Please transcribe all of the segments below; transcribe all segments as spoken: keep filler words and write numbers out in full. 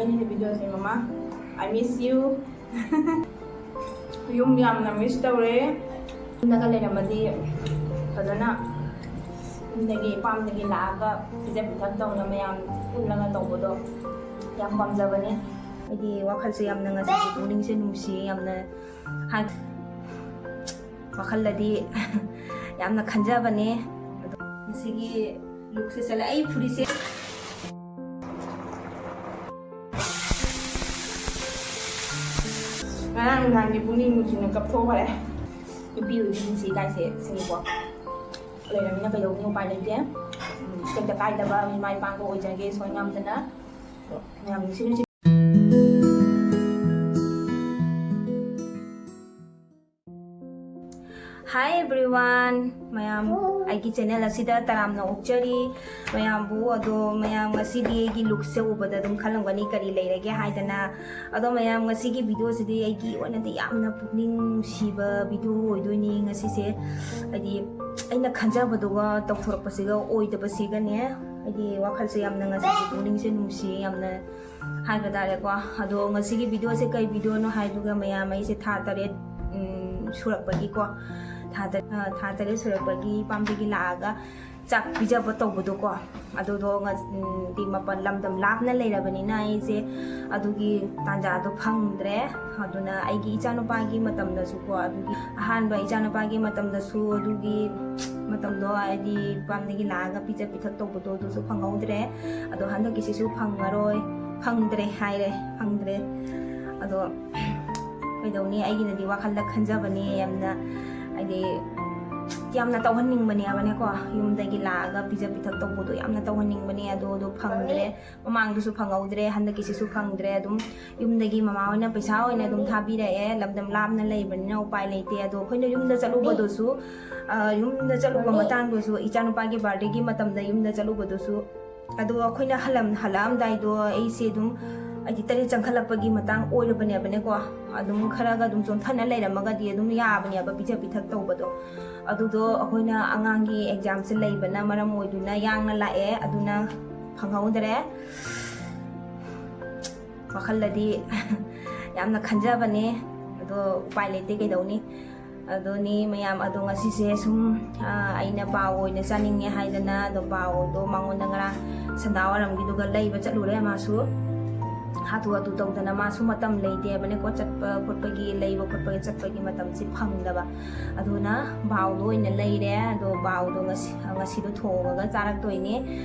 ꯑꯩꯅ ꯚꯤꯗꯤꯑꯣꯁꯦ, ꯃꯃꯥ, I miss you. ꯌꯨꯝ ꯌꯥꯝꯅ ꯃꯤꯁ ꯇꯧꯔꯦ꯫ ꯌꯨꯝꯗꯒ ꯂꯩꯔꯝꯃꯗꯤ ꯐꯖꯅ ꯌꯨꯝꯗꯒꯤ ꯄꯥꯝꯗꯒꯤ ꯂꯥꯛꯑꯒ ꯄꯤꯖ ꯄꯤꯊꯛ ꯇꯧꯅ ꯃꯌꯥꯝ ꯄꯨꯜꯂꯒ ꯇꯧꯕꯗꯣ ꯌꯥꯝ ꯄꯥꯝꯖꯕꯅꯦ꯫ ꯑꯩꯗꯤ ꯋꯥꯈꯜꯁꯦ ꯌꯥꯝꯅ ꯉꯁꯤꯗꯤ ꯄꯨꯛꯅꯤꯡꯁꯦ ꯅꯨꯡꯁꯤꯌꯦ ꯌꯥꯝꯅ꯫ ꯍꯥꯏ-, ꯋꯥꯈꯜꯗꯗꯤ ꯌꯥꯝꯅ ꯈꯟꯖꯕꯅꯦ꯫ ꯑꯗꯣ ꯉꯁꯤꯒꯤ ꯂꯨꯛꯁꯦ ꯆꯠꯂꯦ꯫ ꯑꯩ ꯐꯨꯔꯤꯠꯁꯦ ꯉꯔꯥꯡ ꯅꯨꯡꯗꯥꯡꯒꯤ ꯄꯨꯛꯅꯤꯡ ꯅꯨꯡꯁꯤꯅ ꯀꯞꯊꯣꯛꯈ꯭ꯔꯦ꯫ ꯅꯨꯄꯤ ꯑꯣꯏꯕꯤ ꯅꯨꯡꯁꯤ ꯀꯥꯏꯁꯦ ꯁꯤꯅꯤꯀꯣ꯫ ꯂꯩꯔꯃꯤꯅ ꯀꯩꯗꯧꯅꯤ, ꯎꯄꯥꯏ ꯂꯩꯇꯦ꯫ ꯎꯝ, ꯀꯩꯝꯇ ꯀꯥꯏꯗꯕ ꯏꯃꯥ ꯏꯄꯥꯒ ꯑꯣꯏꯖꯒꯦ ꯁꯣꯏ ꯉꯥꯝꯗꯅ꯫ ꯃꯌꯥꯝ ꯅꯨꯡꯁꯤ ꯅꯨꯡꯁꯤ꯫ Hi everyone, ꯃꯌꯥꯝ ꯑꯩꯒꯤ ꯆꯦꯅꯦꯜ ꯑꯁꯤꯗ ꯇꯔꯥꯝꯅ ꯑꯣꯛꯆꯔꯤ ꯃꯌꯥꯝꯕꯨ꯫ ꯑꯗꯣ ꯃꯌꯥꯝ ꯉꯁꯤꯗꯤ ꯑꯩꯒꯤ ꯂꯨꯛꯁꯦ ꯎꯕꯗ ꯑꯗꯨꯝ ꯈꯜꯂꯝꯒꯅꯤ ꯀꯔꯤ ꯂꯩꯔꯒꯦ ꯍꯥꯏꯗꯅ꯫ ꯑꯗꯣ ꯃꯌꯥꯝ ꯉꯁꯤꯒꯤ ꯚꯤꯗꯤꯑꯣꯁꯤꯗꯤ ꯑꯩꯒꯤ ꯑꯣꯏꯅꯗꯤ ꯌꯥꯝꯅ ꯄꯨꯛꯅꯤꯡ ꯅꯨꯡꯁꯤꯕ ꯚꯤꯗꯤꯑꯣ ꯑꯣꯏꯗꯣꯏꯅꯤ ꯉꯁꯤꯁꯦ꯫ ꯍꯥꯏꯗꯤ ꯑꯩꯅ ꯈꯟꯖꯕꯗꯨꯒ ꯇꯧꯊꯣꯔꯛꯄꯁꯤꯒ ꯑꯣꯏꯗꯕꯁꯤꯒꯅꯦ꯫ ꯍꯥꯏꯗꯤ ꯋꯥꯈꯜꯁꯦ ꯌꯥꯝꯅ ꯉꯁꯤꯗꯤ ꯄꯨꯛꯅꯤꯡꯁꯦ ꯅꯨꯡꯁꯤꯌꯦ ꯌꯥꯝꯅ ꯍꯥꯏꯕ ꯇꯥꯔꯦꯀꯣ꯫ ꯑꯗꯣ ꯉꯁꯤꯒꯤ ꯚꯤꯗꯤꯑꯣꯁꯦ ꯀꯩ ꯚꯤꯗꯤꯑꯣꯅꯣ ꯍꯥꯏꯗꯨꯒ ꯃꯌꯥꯝ ꯑꯩꯁꯦ ꯊꯥ ꯇꯔꯦꯠ, ꯎꯝ, ꯁꯨꯔꯛꯄꯒꯤꯀꯣ, ꯊꯥ ꯇꯔꯦꯠ, ꯑ, ꯊꯥ ꯇꯔꯦꯠ ꯁꯨꯔꯛꯄꯒꯤ ꯄꯥꯝꯕꯤꯒꯤ ꯂꯥꯛꯑꯒ ꯆꯥꯛ ꯄꯤꯖꯕ ꯇꯧꯕꯗꯣꯀꯣ꯫ ꯑꯗꯨꯗꯣ ꯉ-, ꯎꯝ, ꯗꯤ ꯃꯄꯥꯟ ꯂꯝꯗꯝ ꯂꯥꯞꯅ ꯂꯩꯔꯕꯅꯤꯅ ꯑꯩꯁꯦ ꯑꯗꯨꯒꯤ ꯇꯥꯟꯖꯥꯗꯣ ꯐꯪꯗ꯭ꯔꯦ꯫ ꯑꯗꯨꯅ ꯑꯩꯒꯤ ꯏꯆꯥꯅꯨꯄꯥꯒꯤ ꯃꯇꯝꯗꯁꯨꯀꯣ, ꯑꯗꯨꯒꯤ ꯑꯍꯥꯟꯕ ꯏꯆꯥꯅꯨꯄꯥꯒꯤ ꯃꯇꯝꯗꯁꯨ ꯑꯗꯨꯒꯤ ꯃꯇꯝꯗꯣ ꯍꯥꯏꯗꯤ ꯄꯥꯝꯗꯒꯤ ꯂꯥꯛꯑꯒ ꯄꯤꯖ ꯄꯤꯊꯛ ꯇꯧꯕꯗꯣ ꯑꯗꯨꯁꯨ ꯐꯪꯍꯧꯗ꯭ꯔꯦ꯫ ꯑꯗꯣ ꯍꯟꯗꯛꯀꯤꯁꯤꯁꯨ ꯐꯪꯉꯔꯣꯏ, ꯐꯪꯗ꯭ꯔꯦ ꯍꯥꯏꯔꯦ, ꯐꯪꯗ꯭ꯔꯦ꯫ ꯑꯗꯣ ꯀꯩꯗꯧꯅꯤ, ꯑꯩꯒꯤꯅꯗꯤ ꯋꯥꯈꯜꯗ ꯈꯟꯖꯕꯅꯦ ꯌꯥꯝꯅ, ꯍꯥꯏꯗꯤ ꯌꯥꯝꯅ ꯇꯧꯍꯟꯅꯤꯡꯕꯅꯦꯕꯅꯦꯀꯣ, ꯌꯨꯝꯗꯒꯤ ꯂꯥꯛꯑꯒ ꯄꯤꯖ ꯄꯤꯊꯛ ꯇꯧꯕꯗꯣ ꯌꯥꯝꯅ ꯇꯧꯍꯟꯅꯤꯡꯕꯅꯦ꯫ ꯑꯗꯣ ꯑꯗꯣ ꯐꯪꯗ꯭ꯔꯦ, ꯃꯃꯥꯡꯗꯁꯨ ꯐꯪꯍꯧꯗ꯭ꯔꯦ, ꯍꯟꯗꯛꯀꯤꯁꯤꯁꯨ ꯐꯪꯗ꯭ꯔꯦ꯫ ꯑꯗꯨꯝ ꯌꯨꯝꯗꯒꯤ ꯃꯃꯥ ꯍꯣꯏꯅ ꯄꯩꯁꯥ ꯑꯣꯏꯅ ꯑꯗꯨꯝ ꯊꯥꯕꯤꯔꯛꯑꯦ, ꯂꯝꯗꯝ ꯂꯥꯞꯅ ꯂꯩꯕꯅꯤꯅ ꯎꯄꯥꯏ ꯂꯩꯇꯦ꯫ ꯑꯗꯣ ꯑꯩꯈꯣꯏꯅ ꯌꯨꯝꯗ ꯆꯠꯂꯨꯕꯗꯨꯁꯨ, ꯑ, ꯌꯨꯝꯗ ꯆꯠꯂꯨꯕ ꯃꯇꯥꯡꯗꯨꯁꯨ ꯏꯆꯥꯅꯨꯄꯥꯒꯤ ꯕꯥꯔꯗꯦꯒꯤ ꯃꯇꯝꯗ ꯌꯨꯝꯗ ꯆꯠꯂꯨꯕꯗꯨꯁꯨ, ꯑꯗꯣ ꯑꯩꯈꯣꯏꯅ ꯍꯜꯂꯝ-, ꯍꯜꯂꯛꯑꯝꯗꯥꯏꯗꯣ ꯑꯩꯁꯦ ꯑꯗꯨꯝ ꯍꯥꯏꯗꯤ ꯇꯔꯦꯠ ꯆꯪꯈꯠꯂꯛꯄꯒꯤ ꯃꯇꯥꯡ ꯑꯣꯏꯔꯕꯅꯦꯕꯅꯦꯀꯣ꯫ ꯑꯗꯨꯝ ꯈꯔꯒ ꯑꯗꯨꯝ ꯆꯣꯟꯊꯅ ꯂꯩꯔꯝꯃꯒꯗꯤ ꯑꯗꯨꯝ ꯌꯥꯕꯅꯦꯕ ꯄꯤꯖ ꯄꯤꯊꯛ ꯇꯧꯕꯗꯣ꯫ ꯑꯗꯨꯗꯣ ꯑꯩꯈꯣꯏꯅ ꯑꯉꯥꯡꯒꯤ ꯑꯦꯛꯖꯥꯝꯁꯦ ꯂꯩꯕꯅ ꯃꯔꯝ ꯑꯣꯏꯗꯨꯅ ꯌꯥꯡꯅ ꯂꯥꯛꯑꯦ, ꯑꯗꯨꯅ ꯐꯪꯍꯧꯗ꯭ꯔꯦ꯫ ꯋꯥꯈꯜꯗꯗꯤ ꯌꯥꯝꯅ ꯈꯟꯖꯕꯅꯦ, ꯑꯗꯣ ꯎꯄꯥꯏ ꯂꯩꯇꯦ, ꯀꯩꯗꯧꯅꯤ? ꯑꯗꯨꯅꯤ ꯃꯌꯥꯝ, ꯑꯗꯣ ꯉꯁꯤꯁꯦ ꯁꯨꯝ, ꯑ, ꯑꯩꯅ ꯄꯥꯎ ꯑꯣꯏꯅ ꯆꯥꯅꯤꯡꯉꯦ ꯍꯥꯏꯗꯅ, ꯑꯗꯣ ꯄꯥꯎꯗꯣ ꯃꯉꯣꯟꯗ ꯉꯔꯥꯡ ꯁꯟꯗꯥ ꯋꯥꯏꯔꯝꯒꯤꯗꯨꯒ ꯂꯩꯕ ꯆꯠꯂꯨꯔꯦ꯫ ꯃꯥꯁꯨ ꯍꯥꯊꯨ ꯍꯥꯊꯨ ꯇꯧꯗꯅ, ꯃꯥꯁꯨ ꯃꯇꯝ ꯂꯩꯇꯦꯕꯅꯦꯀꯣ, ꯆꯠꯄ ꯈꯣꯠꯄꯒꯤ, ꯂꯩꯕ ꯈꯣꯠꯄꯒꯤ ꯆꯠꯄꯒꯤ ꯃꯇꯝꯁꯤ ꯐꯪꯗꯕ꯫ ꯑꯗꯨꯅ ꯕꯥꯎꯗꯣ ꯑꯣꯏꯅ ꯂꯩꯔꯦ꯫ ꯑꯗꯣ ꯕꯥꯎꯗꯣ ꯉꯁꯤ, ꯉꯁꯤꯗꯣ ꯊꯣꯡꯉꯒ ꯆꯥꯔꯛꯇꯣꯏꯅꯦ꯫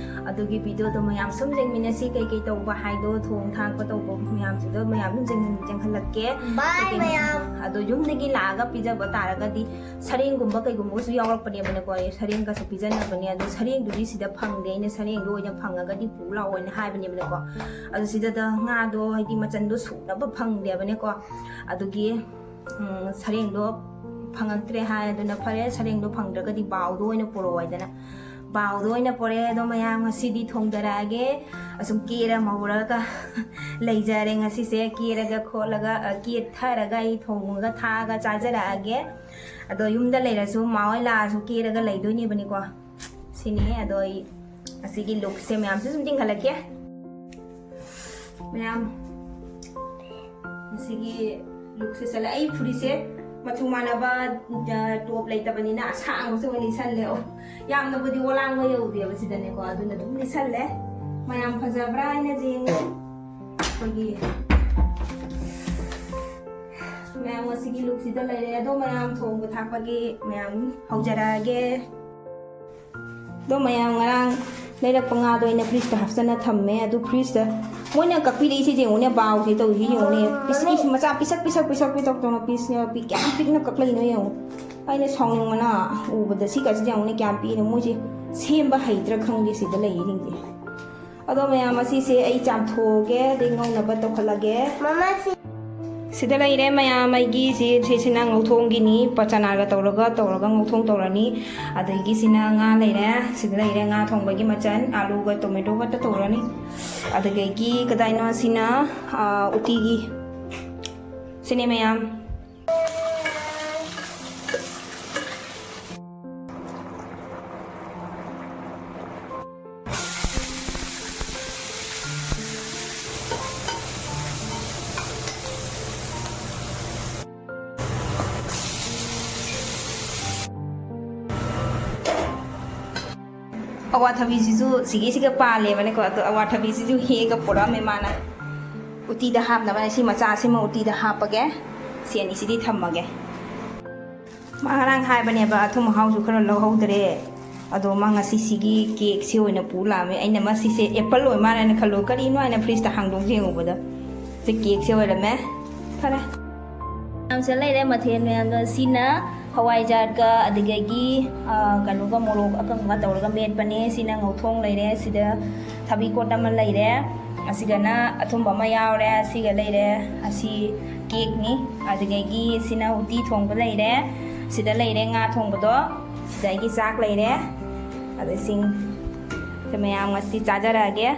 ꯑꯗꯨꯒꯤ ꯚꯤꯗꯤꯑꯣꯗꯣ ꯃꯌꯥꯝ ꯁꯨꯝ ꯌꯦꯡꯃꯤꯟꯅꯁꯤ, ꯀꯩꯀꯩ ꯇꯧꯕ ꯍꯥꯏꯗꯣ, ꯊꯣꯡ ꯊꯥꯛꯄ ꯇꯧꯕ ꯃꯌꯥꯝꯁꯤꯗꯣ ꯃꯌꯥꯝ ꯁꯨꯝ ꯌꯦꯡꯍꯟ-, ꯌꯦꯡꯍꯜꯂꯛꯀꯦ꯫ ꯕꯥꯏ ꯀꯩꯀꯩ-, ꯃꯌꯥꯝ꯫ ꯑꯗꯣ ꯌꯨꯝꯗꯒꯤ ꯂꯥꯛꯑꯒ ꯄꯤꯖꯕ ꯇꯥꯔꯒꯗꯤ ꯁꯔꯦꯡꯒꯨꯝꯕ ꯀꯩꯒꯨꯝꯕꯒꯁꯨ ꯌꯥꯎꯔꯛꯄꯅꯦꯕꯅꯦꯀꯣ꯫ ꯁꯔꯦꯡꯒꯁꯨ ꯄꯤꯖꯅꯕꯅꯦ꯫ ꯑꯗꯣ ꯁꯔꯦꯡꯗꯨꯗꯤ ꯁꯤꯗ ꯐꯪꯗꯦ꯫ ꯑꯩꯅ ꯁꯔꯦꯡꯗꯣ ꯑꯣꯏꯅ ꯐꯪꯉꯒꯗꯤ ꯄꯨ ꯂꯥꯛꯑꯣꯅ ꯍꯥꯏꯕꯅꯦꯕꯅꯦꯀꯣ꯫ ꯑꯗꯣ ꯁꯤꯗ ꯉꯥꯗꯣ ꯍꯥꯏꯗꯤ ꯃꯆꯟꯗꯣ ꯁꯨꯅꯕ ꯐꯪꯗꯦꯕꯅꯦꯀꯣ꯫ ꯑꯗꯨꯒꯤ ꯎꯝ, ꯁꯔꯦꯡꯗꯣ ꯐꯪꯉꯛꯇ꯭ꯔꯦ ꯍꯥꯏ꯫ ꯑꯗꯨꯅ ꯐꯔꯦ, ꯁꯔꯦꯡꯗꯣ ꯐꯪꯗ꯭ꯔꯒꯗꯤ ꯕꯥꯎꯗꯣ ꯑꯣꯏꯅ ꯄꯨꯔꯛꯑꯣ ꯍꯥꯏꯗꯅ ꯕꯥꯎꯗꯣ ꯑꯣꯏꯅ ꯄꯨꯔꯛꯑꯦ꯫ ꯑꯗꯣ ꯃꯌꯥꯝ ꯉꯁꯤꯗꯤ ꯊꯣꯡꯗꯔꯛꯑꯒꯦ꯫ ꯑꯁꯨꯝ ꯀꯦꯔ ꯃꯧꯔꯒ ꯂꯩꯖꯔꯦ ꯉꯁꯤꯁꯦ꯫ ꯀꯦꯔꯒ ꯈꯣꯠꯂꯒ, ꯑ, ꯀꯦꯊꯔꯒ ꯑꯩ ꯊꯣꯡꯉꯒ ꯊꯥꯛꯑꯒ ꯆꯥꯖꯔꯛꯑꯒꯦ꯫ ꯑꯗꯣ ꯌꯨꯝꯗ ꯂꯩꯔꯁꯨ, ꯃꯥ ꯍꯣꯏ ꯂꯥꯛꯑꯁꯨ ꯀꯦꯔꯒ ꯂꯩꯗꯣꯏꯅꯦꯕꯅꯤꯀꯣ꯫ ꯁꯤꯅꯤ꯫ ꯑꯗꯣ ꯑꯩ ꯑꯁꯤꯒꯤ ꯂꯨꯛꯁꯦ ꯃꯌꯥꯝꯁꯨ ꯁꯨꯝ ꯌꯦꯡꯍꯜꯂꯛꯀꯦ꯫ ꯃꯌꯥꯝ, ꯑꯁꯤꯒꯤ ꯂꯨꯛꯁꯦ ꯆꯠꯂꯦ꯫ ꯑꯩ ꯐꯨꯔꯤꯠꯁꯦ ꯃꯆꯨ ꯃꯥꯟꯅꯕ, ꯑ, ꯇꯣꯞ ꯂꯩꯇꯕꯅꯤꯅ ꯑꯁꯥꯡꯕꯁꯦ ꯑꯣꯏꯅ ꯂꯤꯠꯁꯜꯂꯦ꯫ ꯑꯣ, ꯌꯥꯝꯅꯕꯨꯗꯤ ꯑꯣꯂꯥꯡꯕ ꯌꯧꯗꯦꯕ ꯁꯤꯗꯅꯦꯀꯣ, ꯑꯗꯨꯅ ꯑꯗꯨꯝ ꯂꯤꯠꯁꯜꯂꯦ꯫ ꯃꯌꯥꯝ ꯐꯖꯕ꯭ꯔꯥ ꯍꯥꯏꯅ ꯌꯦꯡꯉꯦ꯫ ꯑꯩꯈꯣꯏꯒꯤ ꯃꯌꯥꯝ ꯉꯁꯤꯒꯤ ꯂꯨꯛꯁꯤꯗ ꯂꯩꯔꯦ꯫ ꯑꯗꯣ ꯃꯌꯥꯝ ꯊꯣꯡꯕ ꯊꯥꯛꯄꯒꯤ ꯃꯌꯥꯝ ꯍꯧꯖꯔꯛꯑꯒꯦ꯫ ꯑꯗꯣ ꯃꯌꯥꯝ ꯉꯔꯥꯡ ꯂꯩꯔꯛꯄ ꯉꯥꯗꯣ ꯑꯩꯅ ꯐ꯭ꯔꯤꯖꯇ ꯍꯥꯞꯆꯟꯅ ꯊꯝꯃꯦ꯫ ꯑꯗꯨ ꯐ꯭ꯔꯤꯖꯇ ꯃꯣꯏꯅ ꯀꯛꯄꯤꯔꯛꯏꯁꯦ ꯌꯦꯡꯉꯨꯅꯦ, ꯕꯥꯎꯁꯦ ꯇꯧꯔꯤꯁꯦ ꯌꯦꯡꯉꯨꯅꯦ꯫ ꯄꯤꯁ, ꯄꯤꯁ ꯃꯆꯥ ꯄꯤꯁꯛ ꯄꯤꯁꯛ ꯄꯤꯁꯛ ꯄꯤꯁꯛ ꯇꯧꯅ ꯄꯤꯁꯅꯦꯕ꯫ ꯄꯤ-, ꯀꯌꯥꯝ ꯄꯤꯛꯅ ꯀꯛꯂꯛꯏꯅꯣ ꯌꯦꯡꯉꯨ꯫ ꯑꯩꯅ ꯁꯥꯎꯅꯤꯡꯕꯅ ꯎꯕꯗ ꯁꯤꯒꯁꯦ ꯌꯦꯡꯉꯨꯅꯦ ꯀꯌꯥꯝ ꯄꯤꯛꯏꯅꯣ꯫ ꯃꯣꯏꯁꯦ ꯁꯦꯝꯕ ꯍꯩꯇ꯭ꯔꯥ ꯈꯪꯗꯦ ꯁꯤꯗ ꯂꯩꯔꯤꯁꯤꯡꯁꯦ꯫ ꯑꯗꯣ ꯃꯌꯥꯝ ꯑꯁꯤꯁꯦ ꯑꯩ ꯆꯥꯝꯊꯣꯛꯑꯒꯦ, ꯑꯗꯩ ꯉꯧꯅꯕ ꯇꯧꯈꯠꯂꯒꯦ꯫ ꯃꯃꯥ ꯁꯤ ꯁꯤꯗ ꯂꯩꯔꯦ ꯃꯌꯥꯝ, ꯑꯩꯒꯤ ꯁꯤ, ꯁꯤꯁꯤꯅ ꯉꯧꯊꯣꯡꯒꯤꯅꯤ, ꯄ-, ꯆꯅꯥꯒ ꯇꯧꯔꯒ, ꯇꯧꯔꯒ ꯉꯧꯊꯣꯡ ꯇꯧꯔꯅꯤ꯫ ꯑꯗꯒꯤ ꯁꯤꯅ ꯉꯥ ꯂꯩꯔꯦ, ꯁꯤꯗ ꯂꯩꯔꯦ ꯉꯥ ꯊꯣꯡꯕꯒꯤ ꯃꯆꯜ, ꯑꯥꯂꯨꯒ ꯇꯣꯃꯦꯇꯣꯒ ꯇꯧꯔꯅꯤ꯫ ꯑꯗꯨꯗꯒꯤ ꯀꯗꯥꯏꯅꯣ ꯁꯤꯅ, ꯑꯥ, ꯎꯇꯤꯒꯤ꯫ ꯁꯤꯅꯦ ꯃꯌꯥꯝ꯫ ꯑꯋꯥꯊꯕꯤꯁꯤꯁꯨ ꯁꯤꯒꯤꯁꯤꯒ ꯄꯥꯜꯂꯦꯕꯅꯦꯀꯣ, ꯑꯗꯣ ꯑꯋꯥꯊꯕꯤꯁꯤꯁꯨ ꯍꯦꯛꯑꯒ ꯄꯨꯔꯛꯑꯝꯃꯦ ꯃꯥꯅ꯫ ꯎꯇꯤꯗ ꯍꯥꯞꯅꯕꯅ ꯁꯤ ꯃꯆꯥꯁꯤꯃ ꯎꯇꯤꯗ ꯍꯥꯞꯄꯒꯦ꯫ ꯁꯤ ꯑꯅꯤꯁꯤꯗꯤ ꯊꯝꯃꯒꯦ꯫ ꯃꯥ ꯉꯔꯥꯡ ꯍꯥꯏꯕꯅꯦꯕ, ꯑꯊꯨꯝ ꯑꯍꯥꯎꯁꯨ ꯈꯔ ꯂꯧꯍꯧꯗ꯭ꯔꯦ꯫ ꯑꯗꯣ ꯃꯥ ꯉꯁꯤ ꯁꯤꯒꯤ ꯀꯦꯛꯁꯤ ꯑꯣꯏꯅ ꯄꯨ ꯂꯥꯛꯑꯝꯃꯦ꯫ ꯑꯩꯅ ꯃꯥ ꯁꯤꯁꯦ ꯑꯦꯄꯜ ꯑꯣꯏ ꯃꯥꯜꯂꯦꯅ ꯈꯜꯂꯣ, ꯀꯔꯤꯅꯣ ꯍꯥꯏꯅ ꯐ꯭ꯔꯤꯖꯇ ꯍꯥꯡꯗꯣꯛ ꯌꯦꯡꯉꯨꯕꯗ ꯁꯤ ꯀꯦꯛꯁꯦ ꯑꯣꯏꯔꯝꯃꯦ꯫ ꯐꯔꯦ꯫ ꯃꯌꯥꯝꯁꯦ ꯂꯩꯔꯦ ꯃꯊꯦꯜ ꯃꯌꯥꯝꯗꯣ꯫ ꯁꯤꯅ ꯍꯋꯥꯏꯖꯥꯔꯒ ꯑꯗꯨꯗꯒꯤ, ꯑ, ꯀꯩꯅꯣꯒ ꯃꯣꯔꯣꯛ ꯑꯀꯪꯕ ꯇꯧꯔꯒ ꯃꯦꯠꯄꯅꯦ꯫ ꯁꯤꯅ ꯉꯧꯊꯣꯡ ꯂꯩꯔꯦ꯫ ꯁꯤꯗ ꯊꯕꯤꯀꯣꯠ ꯑꯃ ꯂꯩꯔꯦ꯫ ꯑꯁꯤꯗꯅ ꯑꯊꯨꯝꯕ ꯑꯃ ꯌꯥꯎꯔꯦ꯫ ꯑꯁꯤꯒ ꯂꯩꯔꯦ꯫ ꯑꯁꯤ ꯀꯦꯛꯅꯤ꯫ ꯑꯗꯨꯗꯒꯤ ꯁꯤꯅ ꯎꯇꯤ ꯊꯣꯡꯕ ꯂꯩꯔꯦ꯫ ꯁꯤꯗ ꯂꯩꯔꯦ ꯉꯥ ꯊꯣꯡꯕꯗꯣ꯫ ꯁꯤꯗ ꯑꯩꯒꯤ ꯆꯥꯛ ꯂꯩꯔꯦ꯫ ꯑꯗ ꯁꯤꯡ-, ꯁꯤ ꯃꯌꯥꯝ ꯉꯁꯤ ꯆꯥꯖꯔꯛꯑꯒꯦ꯫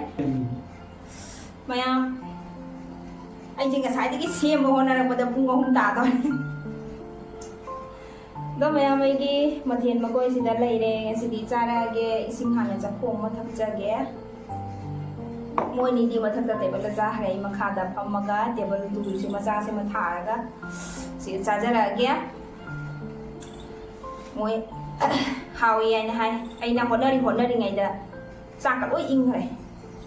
ꯃꯌꯥꯝ, ꯑꯩꯁꯦ ꯉꯁꯥꯏꯗꯒꯤ ꯁꯦꯝꯕ ꯍꯣꯠꯅꯔꯛꯄꯗ ꯄꯨꯡ ꯑꯍꯨꯝ ꯇꯥꯗꯧꯔꯦ꯫ ꯑꯗꯣ ꯃꯌꯥꯝ, ꯑꯩꯒꯤ ꯃꯊꯦꯜ ꯃꯀꯣꯏꯁꯤꯗ ꯂꯩꯔꯦ꯫ ꯉꯁꯤꯗꯤ ꯆꯥꯔꯛꯑꯒꯦ꯫ ꯏꯁꯤꯡ ꯍꯥꯟꯅ ꯆꯈꯣ ꯑꯃ ꯊꯛꯆꯒꯦ꯫ ꯃꯣꯏꯅꯤꯗꯤ ꯃꯊꯛꯇ ꯇꯦꯕꯜꯗ ꯆꯥꯈ꯭ꯔꯦ꯫ ꯑꯩ ꯃꯈꯥꯗ ꯐꯝꯃꯒ ꯇꯦꯕꯜ ꯇꯨꯁꯤ ꯃꯆꯥꯁꯤꯃ ꯊꯥꯔꯒ ꯁꯤꯗ ꯆꯥꯖꯔꯛꯑꯒꯦ꯫ ꯃꯣꯏ ꯍꯥꯎꯏ ꯍꯥꯏꯅ ꯍꯥꯏ꯫ ꯑꯩꯅ ꯍꯣꯠꯅꯔꯤ ꯍꯣꯠꯅꯔꯤꯉꯩꯗ ꯆꯥꯛꯀ ꯂꯣꯏ ꯏꯪꯈ꯭ꯔꯦ,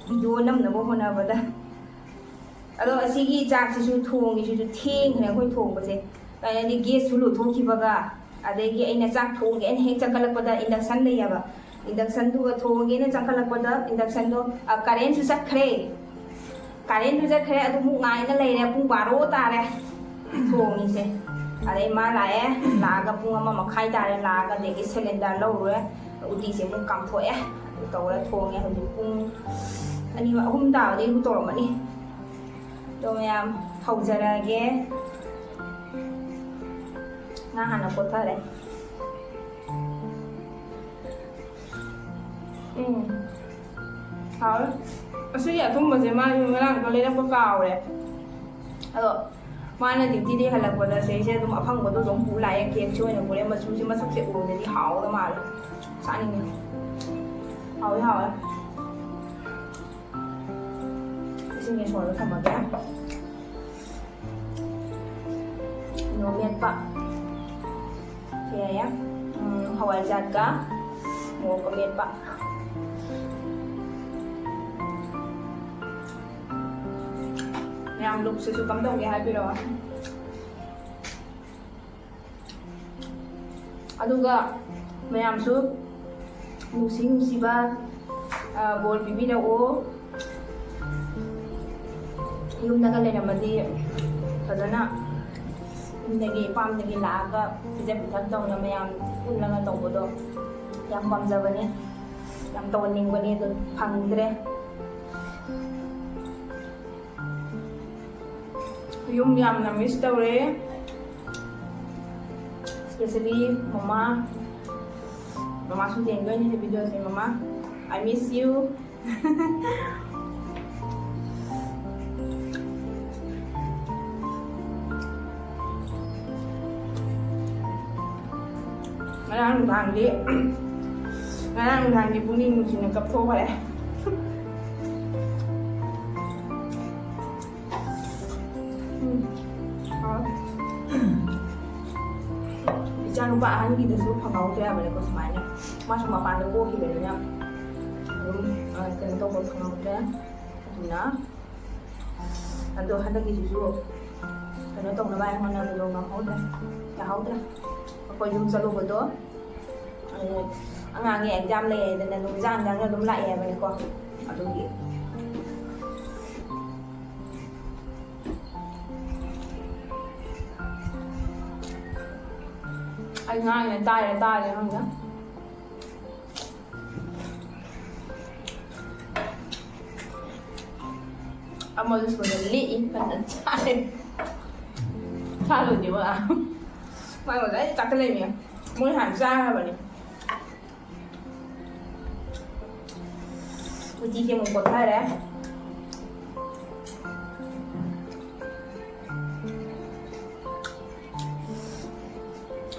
ꯚꯤꯗꯤꯑꯣ ꯅꯝꯅꯕ ꯍꯣꯠꯅꯕꯗ꯫ ꯑꯗꯣ ꯑꯁꯤꯒꯤ ꯆꯥꯛꯁꯤꯁꯨ ꯊꯣꯡꯉꯤꯁꯤꯁꯨ ꯊꯦꯡꯈ꯭ꯔꯦ ꯑꯩꯈꯣꯏ ꯊꯣꯡꯕꯁꯦ꯫ ꯍꯥꯏꯗꯤ ꯒꯦꯁꯁꯨ ꯂꯣꯏꯊꯣꯛꯈꯤꯕꯒ, ꯑꯗꯒꯤ ꯑꯩꯅ ꯆꯥꯛ ꯊꯣꯡꯒꯦꯅ ꯍꯦꯛ ꯆꯪꯈꯠꯂꯛꯄꯗ induction ꯂꯩꯌꯦꯕ, inductionꯗꯨꯒ ꯊꯣꯡꯒꯦꯅ ꯆꯪꯈꯠꯂꯛꯄꯗ inductionꯗꯣ, ꯑ, currentꯁꯨ ꯆꯠꯈ꯭ꯔꯦ꯫ Currentꯁꯨ ꯆꯠꯈ꯭ꯔꯦ, ꯑꯗꯨ ꯑꯃꯨꯛ ꯉꯥꯏꯅ ꯂꯩꯔꯦ꯫ ꯄꯨꯡ ꯕꯥꯔꯣ ꯇꯥꯔꯦ ꯊꯣꯡꯉꯤꯁꯦ꯫ ꯑꯗꯩ ꯃꯥ ꯂꯥꯛꯑꯦ, ꯂꯥꯛꯑꯒ ꯄꯨꯡ ꯑꯃ ꯃꯈꯥꯏ ꯇꯥꯔꯦ, ꯂꯥꯛꯑꯒ ꯑꯗꯒꯤ cylinder ꯂꯧꯔꯨꯔꯦ, ꯎꯇꯤꯁꯦ ꯑꯃꯨꯛ ꯀꯥꯝꯊꯣꯛꯑꯦ꯫ ꯑꯗꯨ ꯇꯧꯔ ꯊꯣꯡꯉꯦ꯫ ꯍꯧꯖꯤꯛ ꯄꯨꯡ ꯑꯅꯤ, ꯑꯍꯨꯝ ꯇꯥꯕꯗꯒꯤꯕꯨ ꯇꯧꯔꯝꯃꯅꯤ꯫ ꯑꯗꯣ ꯃꯌꯥꯝ, ꯍꯧꯖꯔꯛꯑꯒꯦ꯫ ꯉꯥ ꯍꯥꯟꯅ ꯀꯣꯠꯊꯔꯦ꯫ ꯎꯝ꯫ ꯍꯥꯎꯔꯦ꯫ ꯑꯁꯤꯒꯤ ꯑꯊꯨꯝꯕꯁꯦ ꯃꯥꯁꯨ ꯉꯔꯥꯡꯗꯣ ꯂꯩꯔꯛꯄ ꯀꯥꯎꯔꯦ꯫ ꯑꯗꯣ ꯃꯥꯅ dutyꯗꯒꯤ ꯍꯜꯂꯛꯄꯗ ꯁꯤꯁꯦ ꯑꯗꯨꯝ ꯑꯐꯪꯕꯗꯣ ꯑꯗꯨꯝ ꯄꯨ ꯂꯥꯛꯑꯦ꯫ Cakeꯁꯦ ꯑꯣꯏꯅ ꯄꯨꯔꯦ꯫ ꯃꯆꯨꯁꯦ ꯃꯁꯛꯁꯦ ꯎꯕꯗꯗꯤ ꯍꯥꯎꯗꯧ ꯃꯥꯜꯂꯦ꯫ ꯆꯥꯅꯤꯡꯉꯦ꯫ ꯍꯥꯎꯗꯤ ꯍꯥꯎꯔꯦ꯫ ꯏꯁꯤꯡꯁꯦ ꯁꯣꯔꯗ ꯊꯝꯃꯒꯦ꯫ ꯀꯩꯅꯣ ꯃꯦꯠꯄ꯫ ꯁꯦ, ꯎꯝ, ꯍꯋꯥꯏꯖꯥꯔꯒ ꯃꯣꯔꯣꯛꯀ ꯃꯦꯠꯄ꯫ ꯃꯌꯥꯝ ꯂꯨꯛꯁꯤꯁꯨ ꯀꯝꯗꯧꯒꯦ ꯍꯥꯏꯕꯤꯔꯛꯑꯣ꯫ ꯑꯗꯨꯒ ꯃꯌꯥꯝꯁꯨ ꯅꯨꯡꯁꯤ ꯅꯨꯡꯁꯤꯕ, ꯑ, ꯕꯣꯔ ꯄꯤꯕꯤꯔꯛꯑꯣ꯫ ꯌꯨꯝꯗꯒ ꯂꯩꯔꯝꯃꯗꯤ ꯐꯖꯅ ꯌꯨꯝꯗꯒꯤ ꯏꯄꯥꯝꯗꯒꯤ ꯂꯥꯛꯑꯒ ꯄꯤꯖ ꯄꯤꯊꯛ ꯇꯧꯅ ꯃꯌꯥꯝ ꯄꯨꯜꯂꯒ ꯇꯧꯕꯗꯣ ꯌꯥꯝ ꯄꯥꯝꯖꯕꯅꯦ, ꯌꯥꯝ ꯇꯧꯍꯟꯅꯤꯡꯕꯅꯦ, ꯑꯗꯣ ꯐꯪꯗ꯭ꯔꯦ꯫ ꯌꯨꯝ ꯌꯥꯝꯅ ꯃꯤꯁ ꯇꯧꯔꯦ, especially ꯃꯃꯥ꯫ ꯃꯃꯥꯁꯨ ꯌꯦꯡꯗꯣꯏꯅꯦ ꯚꯤꯗꯤꯑꯣꯁꯦ꯫ ꯃꯃꯥ, I miss you. ꯉꯔꯥꯡ ꯅꯨꯡꯗꯥꯡꯗꯤ ꯉꯔꯥꯡ ꯅꯨꯡꯗꯥꯡꯗꯤ ꯄꯨꯛꯅꯤꯡ ꯅꯨꯡꯁꯤꯅ ꯀꯞꯊꯣꯛꯈ꯭ꯔꯦ꯫ ꯎꯝ꯫ ꯏꯆꯥꯅꯨꯄꯥ ꯑꯍꯟꯒꯤꯗꯨꯁꯨ ꯐꯪꯍꯧꯗ꯭ꯔꯦ ꯍꯥꯏꯕꯅꯦꯀꯣ, ꯁꯨꯃꯥꯏꯅ꯫ ꯃꯥꯁꯨ ꯃꯄꯥꯟꯗ ꯄꯣꯛꯈꯤꯕꯅꯤꯅ ꯑꯗꯨꯝ, ꯑ, ꯀꯩꯅꯣ ꯇꯧꯕ ꯐꯪꯍꯧꯗ꯭ꯔꯦ꯫ ꯑꯗꯨꯅ ꯑꯗꯣ ꯍꯟꯗꯛꯀꯤꯁꯤꯁꯨ ꯀꯩꯅꯣ ꯇꯧꯅꯕ ꯍꯥꯏ ꯍꯣꯠꯅꯕꯗꯣ ꯉꯝꯍꯧꯗ꯭ꯔꯦ, ꯌꯥꯍꯧꯗ꯭ꯔꯦ꯫ ꯑꯩꯈꯣꯏ ꯌꯨꯝ ꯆꯠꯂꯨꯕꯗꯣ, ꯑꯗꯨ ꯑꯉꯥꯡꯒꯤ ꯑꯦꯛꯖꯥꯝ ꯂꯩ ꯍꯥꯏꯗꯅ ꯅꯨꯃꯤꯗꯥꯡ ꯅꯨꯃꯤꯗꯥꯡꯗ ꯑꯗꯨꯝ ꯂꯥꯛꯑꯦ ꯍꯥꯏꯕꯅꯤꯀꯣ꯫ ꯑꯗꯨꯒꯤ ꯑꯩ ꯉꯥꯡꯉꯤꯅ ꯇꯥꯏꯔ ꯇꯥꯔꯦ ꯈꯪꯗꯦ꯫ ꯑꯃꯗꯨ ꯁꯣꯝꯗ ꯂꯦꯛꯏ, ꯐꯖꯅ ꯆꯥꯔꯦ꯫ ꯆꯥꯔꯨꯗꯦꯕ꯫ ꯃꯥ ꯉꯁꯥꯏ ꯆꯥꯛꯇ ꯂꯩꯃꯤ꯫ ꯃꯣꯏ ꯍꯥꯟꯅ ꯆꯥꯈ꯭ꯔꯕꯅꯤ꯫ ꯎꯇꯤꯁꯦ ꯑꯃꯨꯛ ꯀꯣꯠꯊꯔꯦ꯫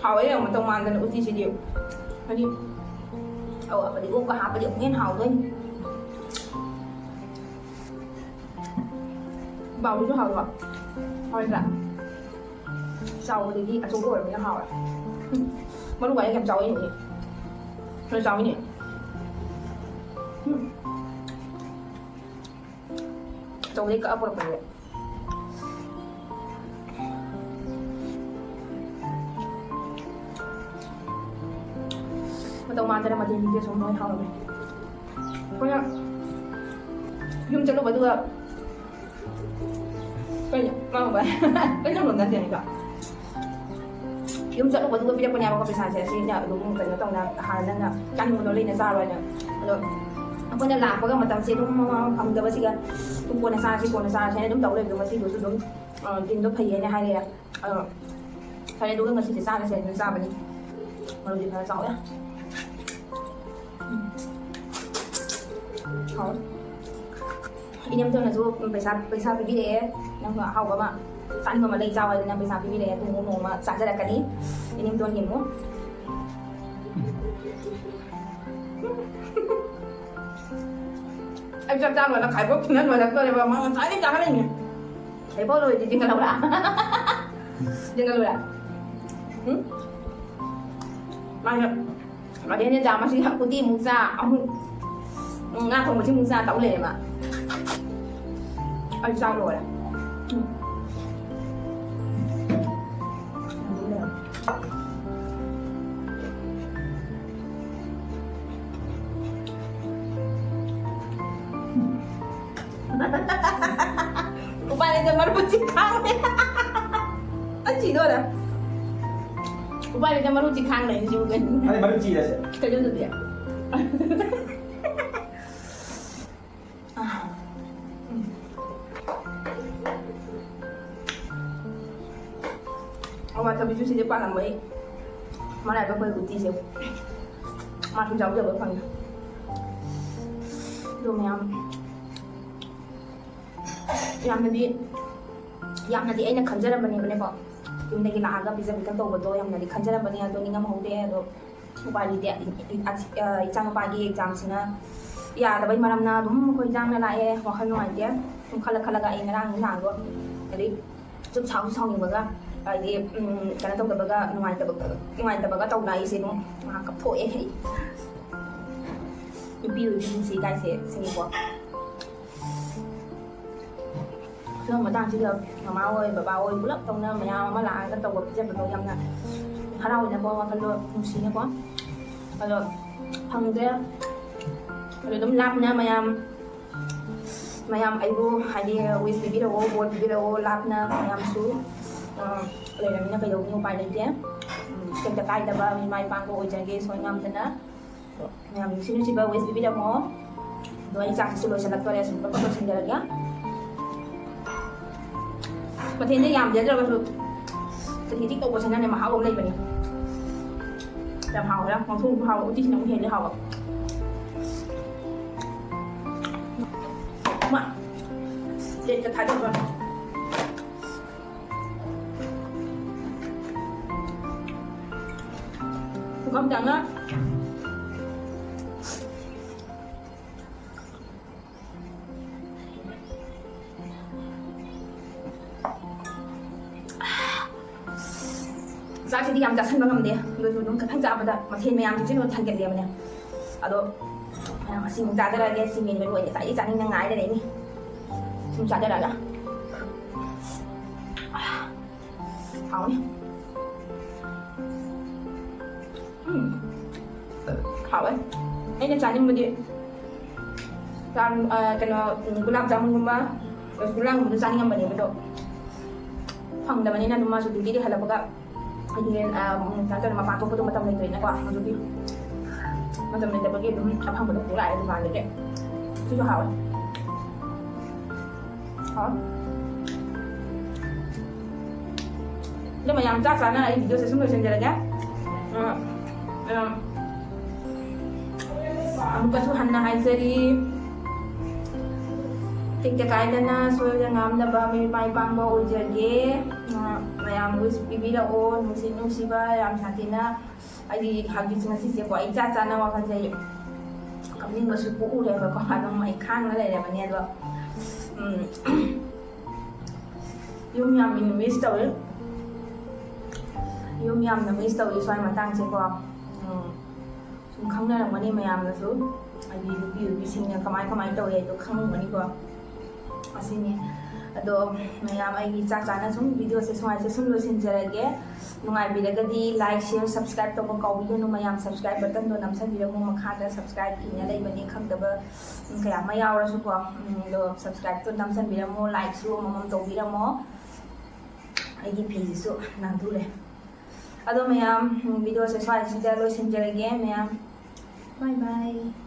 ꯍꯥꯎꯋꯦ, ꯌꯥꯝ ꯃꯇꯧ ꯃꯥꯟꯗꯅ ꯎꯇꯤꯁꯤꯗꯤ꯫ ꯍꯥꯏꯗꯤ ꯑꯋꯥ ꯐꯗꯤꯒꯣꯝꯒ ꯍꯥꯞꯄꯗꯤ ꯑꯃꯨꯛ ꯍꯦꯟꯅ ꯍꯥꯎꯗꯣꯏꯅꯤ꯫ ꯕꯥꯎꯗꯨꯁꯨ ꯍꯥꯎꯕ꯫ ꯍꯥꯎꯗ꯭ꯔꯥ? ꯆꯥꯎꯕꯗꯒꯤ ꯑꯆꯧꯕ ꯑꯣꯏꯔꯕꯅꯤꯅ ꯍꯥꯎꯔꯦ꯫ ꯃꯔꯨ ꯀꯥꯏꯅ ꯌꯥꯝ ꯆꯥꯎꯋꯦ ꯌꯦꯡꯉꯨꯅꯦ꯫ ꯈꯔ ꯆꯥꯎꯋꯤꯅꯦ꯫ ꯎꯝ꯫ ꯑꯆꯧꯕꯗꯒꯤ ꯀꯛꯑ ꯄꯨꯔꯛꯄꯅꯦꯕ꯫ ꯇꯧ ꯃꯥꯟꯗꯅ ꯃꯊꯦꯜ ꯁꯤꯡꯁꯦ ꯁꯨꯝ ꯂꯣꯏ ꯍꯥꯎꯔꯝꯃꯦ꯫ ꯑꯩꯈꯣꯏꯅ ꯌꯨꯝ ꯆꯠꯂꯨꯕꯗꯨꯒ ꯀꯩꯅꯣ ꯃꯥꯡꯕ ꯀꯩꯅꯣ ꯅꯠꯇꯦꯅꯤꯀꯣ꯫ ꯌꯨꯝ ꯆꯠꯂꯨꯕꯗꯨꯒ ꯄꯤꯔꯛꯄꯅꯦꯕꯀꯣ ꯄꯩꯁꯥꯁꯦ꯫ ꯑꯁꯤꯅ ꯑꯗꯨꯝ ꯀꯩꯅꯣ ꯇꯧꯅ ꯍꯥꯟꯅ ꯅꯪꯅ ꯆꯥꯅꯤꯡꯕꯗꯣ ꯂꯩꯅ ꯆꯥꯔꯣ ꯍꯥꯏꯅ꯫ ꯑꯗꯣ ꯑꯩꯈꯣꯏꯅ ꯂꯥꯛꯄꯒ ꯃꯇꯝꯁꯦ ꯑꯗꯨꯝ ꯐꯪꯗꯕꯁꯤꯒ ꯑꯗꯨꯝ ꯀꯣꯟꯅ ꯆꯥꯔꯁꯤ ꯀꯣꯟꯅ ꯆꯥꯔꯁꯤ ꯍꯥꯏꯅ ꯑꯗꯨꯝ ꯇꯧ ꯂꯩꯕꯗꯣ ꯉꯁꯤꯗꯨꯁꯨ ꯑꯗꯨꯝ ꯇꯤꯟꯗꯣ ꯐꯩꯌꯦꯅ ꯍꯥꯏꯔꯛꯑꯦ꯫ ꯑꯗꯣ ꯐꯔꯦ, ꯑꯗꯨꯒ ꯉꯁꯤꯁꯦ ꯆꯥꯔꯁꯦ ꯍꯥꯏꯗꯅ ꯆꯥꯕꯅꯤ꯫ ꯃꯔꯨꯗꯤ ꯈꯔ ꯆꯥꯎꯋꯦ꯫ ꯎꯝ꯫ ꯍꯥꯎꯋꯦ꯫ ꯏꯅꯦꯝꯇꯣꯟꯅꯁꯨ ꯄꯩꯁꯥ, ꯄꯩꯁꯥ ꯄꯤꯕꯤꯔꯛꯑꯦ꯫ ꯅꯪꯁꯨ ꯑꯍꯥꯎꯕ ꯑꯃ ꯆꯥꯅꯤꯡꯕ ꯑꯃ ꯂꯩ ꯆꯥꯎ ꯍꯥꯏꯗꯅ ꯄꯩꯁꯥ ꯄꯤꯕꯤꯔꯛꯑꯦ꯫ ꯑꯗꯨ ꯑꯃꯨꯛ ꯅꯣꯡꯃ ꯆꯥꯖꯔꯛꯀꯅꯤ ꯏꯅꯦꯝꯇꯣꯟꯒꯤ ꯑꯃꯨꯛ꯫ ꯑꯩ ꯆꯥꯛ ꯆꯥ ꯂꯣꯏꯔ ꯈꯥꯏꯕꯣꯛ ꯊꯤꯅ ꯂꯣꯏꯔꯛꯇꯣꯔꯦꯕ꯫ ꯃꯥ ꯉꯁꯥꯏꯗꯩ ꯆꯥꯈꯠꯂꯛꯏꯅꯦ꯫ ꯈꯥꯏꯕꯣꯛ ꯂꯣꯏꯔꯗꯤ ꯆꯤꯡꯒꯠꯂꯧꯔꯥ? ꯆꯤꯡꯒꯠꯂꯨꯔꯥ? ꯎꯝ? ꯃꯥꯅ ꯑꯗꯩꯅꯦ ꯆꯥ ꯃꯁꯤ ꯎꯇꯤ ꯑꯃꯨꯛ ꯆꯥ, ꯑꯃꯨꯛ ꯉꯥ ꯊꯣꯡꯕꯁꯤ ꯑꯃꯨꯛ ꯆꯥ ꯇꯧ ꯂꯩꯔꯦ ꯃꯥ꯫ ꯑꯩ ꯆꯥꯛ ꯂꯣꯏꯔꯦ꯫ ꯎꯝ꯫ ꯎꯄꯥꯏ ꯂꯩꯇꯦ, ꯃꯔꯨꯞ ꯆꯤꯡꯈꯥꯡ ꯂꯩ꯫ ꯑꯩ ꯁꯤꯗꯣꯔꯦ꯫ ꯎꯄꯥꯏ ꯂꯩꯇꯦ, ꯃꯔꯨꯞ ꯆꯤꯡꯈꯥꯡ ꯂꯩ ꯁꯤꯕꯨ ꯀꯩꯅꯣ? ꯑꯩ ꯃꯔꯨꯞ ꯆꯤꯔꯁꯦ꯫ ꯀꯩꯅꯣꯗꯨꯗꯤ? ꯑꯋꯥꯊꯕꯤꯁꯨ ꯁꯤꯗꯤ ꯄꯥꯜꯂꯝꯕꯩ ꯃꯔꯥꯏꯕꯛ ꯐꯩ ꯎꯇꯤꯁꯦ꯫ ꯃꯥꯁꯨ ꯆꯥꯎꯖꯕ ꯐꯪꯉꯦ꯫ ꯑꯗꯣ ꯃꯌꯥꯝ ꯌꯥꯝꯅꯗꯤ, ꯌꯥꯝꯅꯗꯤ ꯑꯩꯅ ꯈꯟꯖꯔꯝꯕꯅꯦꯕꯅꯦꯀꯣ꯫ ꯌꯨꯝꯗꯒꯤ ꯂꯥꯛꯑꯒ ꯄꯤꯖ ꯄꯤꯊꯛ ꯇꯧꯕꯗꯣ ꯌꯥꯝꯅꯗꯤ ꯈꯟꯖꯔꯝꯕꯅꯦ, ꯑꯗꯣ ꯅꯤꯡꯉꯝꯍꯧꯗꯦ꯫ ꯑꯗꯣ ꯎꯄꯥꯏ ꯂꯩꯇꯦ꯫ ꯏ-, ꯏ-, ꯑ, ꯏꯆꯥꯅꯨꯄꯥꯒꯤ ꯑꯦꯛꯖꯥꯝꯁꯤꯅ ꯌꯥꯗꯕꯩ ꯃꯔꯝꯅ ꯑꯗꯨꯝ ꯑꯩꯈꯣꯏ ꯏꯟꯖꯥꯡꯅ ꯂꯥꯛꯑꯦ꯫ ꯋꯥꯈꯜ ꯅꯨꯡꯉꯥꯏꯇꯦ꯫ ꯁꯨꯝ ꯈꯜꯂ ꯈꯜꯂꯒ ꯑꯩ ꯉꯔꯥꯡ ꯅꯨꯡꯗꯥꯡꯗꯣ ꯑꯗꯩ ꯁꯨꯝ ꯁꯥꯎꯁꯨ ꯁꯥꯎꯅꯤꯡꯕꯒ, ꯍꯥꯏꯗꯤ, ꯎꯝ, ꯀꯩꯅꯣ ꯇꯧꯗꯕꯒ, ꯅꯨꯡꯉꯥꯏꯇꯕ, ꯅꯨꯡꯉꯥꯏꯇꯕꯒ ꯇꯧꯅ ꯑꯩꯁꯦ ꯑꯗꯨꯝ ꯉꯥꯏꯍꯥꯛ ꯀꯞꯊꯣꯛꯑꯦ ꯑꯩ꯫ ꯅꯨꯄꯤ ꯑꯣꯏꯕꯤ ꯄꯨꯟꯁꯤ ꯀꯥꯏꯁꯦ ꯁꯤꯅꯤꯀꯣ꯫ ꯑꯗꯨꯒꯤ ꯃꯇꯥꯡꯁꯤꯗ ꯃꯃꯥ ꯍꯣꯏ, ꯕꯕꯥ ꯍꯣꯏ ꯄꯨꯂꯞ ꯇꯧꯅ ꯃꯌꯥꯝ ꯑꯃ ꯂꯥꯛꯑꯒ ꯇꯧꯕ ꯄꯤꯖꯕꯗꯣ ꯌꯥꯝꯅ ꯍꯔꯥꯎꯏꯅꯀꯣ, ꯋꯥꯈꯜꯗꯣ ꯅꯨꯡꯁꯤꯅꯀꯣ꯫ ꯑꯗꯣ ꯐꯪꯗ꯭ꯔꯦ꯫ ꯑꯗꯣ ꯑꯗꯨꯝ ꯂꯥꯞꯅ ꯃꯌꯥꯝ, ꯃꯌꯥꯝ ꯑꯩꯕꯨ ꯍꯥꯏꯗꯤ wish ꯄꯤꯕꯤꯔꯛꯑꯣ, ꯕꯣꯔ ꯄꯤꯕꯤꯔꯛꯑꯣ, ꯂꯥꯞꯅ ꯃꯌꯥꯝꯁꯨ, ꯑ, ꯂꯩꯔꯃꯤꯅ ꯀꯩꯗꯧꯅꯤ, ꯎꯄꯥꯏ ꯂꯩꯇꯦ꯫ ꯎꯝ, ꯀꯩꯝꯇ ꯀꯥꯏꯗꯕ ꯃꯤꯃꯥꯏ ꯄꯥꯡꯕ ꯑꯣꯏꯖꯒꯦ, ꯁꯣꯏ ꯉꯥꯝꯗꯅ꯫ ꯃꯌꯥꯝ ꯅꯨꯡꯁꯤ ꯅꯨꯡꯁꯤꯕ wish ꯄꯤꯕꯤꯔꯝꯃꯣ꯫ ꯑꯗꯣ ꯑꯩ ꯆꯥꯛꯁꯤꯁꯨ ꯂꯣꯏꯁꯤꯜꯂꯛꯇꯣꯔꯦ, ꯁꯨꯝ ꯄꯠ ꯄꯠ ꯂꯣꯏꯁꯤꯟꯖꯔꯒꯦ꯫ ꯃꯊꯦꯜꯗꯤ ꯌꯥꯝꯗꯦ, ꯑꯗꯨ ꯑꯣꯏꯔꯒꯁꯨ ꯆꯤꯛ ꯆꯤꯛ ꯇꯧꯕꯁꯤꯅꯅꯦ ꯃꯍꯥꯎ ꯑꯃ ꯂꯩꯕꯅꯤ꯫ ꯌꯥꯝ ꯍꯥꯎꯈ꯭ꯔꯦ, ꯉꯥꯁꯨ ꯍꯥꯎꯕ, ꯎꯇꯤꯁꯤꯅ ꯑꯃꯨꯛ ꯍꯦꯜꯂꯦ ꯍꯥꯎꯕ꯫ ꯃꯥ, ꯄ꯭ꯂꯦꯠꯀ ꯊꯥꯖꯤꯟꯕ꯫ ꯄꯨꯈꯝ ꯆꯥꯝꯃ꯫ ꯆꯥꯛꯁꯤꯗꯤ ꯌꯥꯝ ꯆꯥꯁꯟꯕ ꯉꯝꯗꯦ, ꯑꯗꯨꯁꯨ ꯑꯗꯨꯝ ꯈꯤꯇꯪ ꯆꯥꯕꯗ ꯃꯊꯦꯜ ꯃꯌꯥꯝꯁꯤꯡꯁꯤꯅ ꯊꯟꯒꯠꯂꯦꯕꯅꯦ꯫ ꯑꯗꯣ ꯃꯌꯥꯝ ꯑꯁꯤ ꯑꯃꯨꯛ ꯆꯥꯖꯔꯛꯑꯒꯦ, ꯁꯤ ꯃꯦꯟꯕ ꯂꯣꯏꯔꯦ, ꯉꯁꯥꯏꯗꯒꯤ ꯆꯥꯅꯤꯡꯅ ꯉꯥꯏ ꯂꯩꯔꯛꯏꯅꯤ꯫ ꯁꯨꯝ ꯆꯥꯖꯔꯛꯑꯒ꯫ ꯍꯥꯎꯅꯤ꯫ ꯎꯝ꯫ ꯍꯥꯎꯋꯦ꯫ ꯑꯩꯅ ꯆꯥꯅꯤꯡꯕꯗꯤ ꯔꯥꯝ-, ꯑ, ꯀꯩꯅꯣ, ꯎꯝ, ꯒꯨꯂꯥꯞ ꯖꯥꯃꯨꯟꯒꯨꯝꯕ, ꯔꯁꯒꯨꯂꯥꯒꯨꯝꯕꯗꯣ ꯆꯥꯅꯤꯡꯉꯝꯕꯅꯦꯕ, ꯑꯗꯣ ꯐꯪꯗꯕꯅꯤꯅ ꯑꯗꯨꯝ ꯃꯥꯁꯨ duty ꯗꯒꯤ ꯍꯜꯂꯛꯄꯒ ꯍꯥꯏꯗꯤ, ꯑ, ꯎꯝ, ꯀꯩꯅꯣ ꯇꯧꯔꯦ, ꯃꯄꯥꯟ ꯊꯣꯛꯄꯗꯣ ꯃꯇꯝ ꯂꯩꯇ꯭ꯔꯦꯅꯀꯣ, ꯑꯗꯨꯒꯤ ꯃꯇꯝ ꯂꯩꯇꯕꯒꯤ ꯑꯗꯨꯝ ꯑꯐꯪꯕꯗꯣ ꯄꯨꯔꯛꯑꯦ ꯗꯨꯀꯥꯟꯗꯒꯤ꯫ ꯁꯤꯁꯨ ꯍꯥꯎꯋꯦ꯫ ꯍꯥꯎꯋꯦ꯫ ꯑꯗꯣ ꯃꯌꯥꯝ ꯆꯥꯛ ꯆꯥꯅ ꯑꯩ video ꯁꯦ ꯁꯨꯝ ꯂꯣꯏꯁꯤꯟꯖꯔꯒꯦ꯫ ꯑ, ꯑ, ꯑꯃꯨꯛꯀꯁꯨ ꯍꯟꯅ ꯍꯥꯏꯖꯔꯤ, ꯇꯦꯛꯇ ꯀꯥꯏꯗꯅ ꯁꯣꯏꯗ ꯉꯥꯝꯗꯕ ꯃꯤꯃꯥꯏ ꯄꯥꯡꯕ ꯑꯣꯏꯖꯒꯦ꯫ ꯑ, ꯃꯌꯥꯝ wish ꯄꯤꯕꯤꯔꯛꯑꯣ, ꯅꯨꯡꯁꯤ ꯅꯨꯡꯁꯤꯕ ꯌꯥꯝ ꯁꯥꯊꯤꯅ꯫ ꯑꯩꯗꯤ ꯍꯧꯖꯤꯛ ꯉꯁꯤꯁꯦꯀꯣ, ꯑꯩ ꯆꯥ ꯆꯥꯅ ꯋꯥꯈꯜꯁꯦ ꯀꯞꯅꯤꯡꯕꯁꯨ ꯄꯣꯛꯎꯔꯦꯕꯀꯣ, ꯑꯗꯨꯝ ꯑꯩ ꯈꯥꯡꯉ ꯂꯩꯔꯕꯅꯦ꯫ ꯑꯗꯣ, ꯎꯝ, ꯌꯨꯝ ꯌꯥꯝ miss ꯇꯧꯋꯦ꯫ ꯌꯨꯝ ꯌꯥꯝꯅ miss ꯇꯧꯋꯦ ꯁ꯭ꯋꯥꯏ ꯃꯇꯥꯡꯁꯦꯀꯣ꯫ ꯎꯝ, ꯁꯨꯝ ꯈꯪꯅꯔꯝꯒꯅꯤ ꯃꯌꯥꯝꯅꯁꯨ, ꯍꯥꯏꯗꯤ ꯅꯨꯄꯤ ꯑꯣꯏꯕꯤꯁꯤꯡꯅ ꯀꯃꯥꯏ ꯀꯃꯥꯏ ꯇꯧꯋꯦ ꯍꯥꯏꯗꯣ ꯈꯪꯉꯝꯒꯅꯤꯀꯣ꯫ ꯑꯁꯤꯅꯤ꯫ ꯑꯗꯣ ꯃꯌꯥꯝ, ꯑꯩꯒꯤ ꯆꯥꯛ ꯆꯥꯅ ꯁꯨꯝ videoꯁꯦ ꯁꯨꯃꯥꯏꯁꯦ ꯁꯨꯝ ꯂꯣꯏꯁꯤꯟꯖꯔꯒꯦ꯫ ꯅꯨꯡꯉꯥꯏꯕꯤꯔꯒꯗꯤ like, share, subscribe ꯇꯧꯕ ꯀꯥꯎꯕꯤꯒꯅꯨ ꯃꯌꯥꯝ꯫ Subscribe buttonꯗꯣ ꯅꯝꯁꯟꯕꯤꯔꯝꯃꯣ꯫ ꯃꯈꯥꯗ subscribe ꯏꯅ ꯂꯩꯕꯅꯤ, ꯈꯪꯗꯕ ꯀꯌꯥ ꯑꯃ ꯌꯥꯎꯔꯁꯨꯀꯣ꯫ ꯎꯝ, ꯑꯗꯣ subscribeꯇꯣ ꯅꯝꯁꯟꯕꯤꯔꯝꯃꯣ, likeꯁꯨ ꯑꯃꯃꯝ ꯇꯧꯕꯤꯔꯝꯃꯣ꯫ ꯑꯩꯒꯤ ꯐꯤꯁꯤꯁꯨ ꯅꯥꯟꯊꯨꯔꯦ꯫ ꯑꯗꯣ ꯃꯌꯥꯝ, videoꯁꯦ ꯁ꯭ꯋꯥꯏꯁꯤꯗ ꯂꯣꯏꯁꯤꯟꯖꯔꯒꯦ ꯃꯌꯥꯝ꯫ Bye bye꯫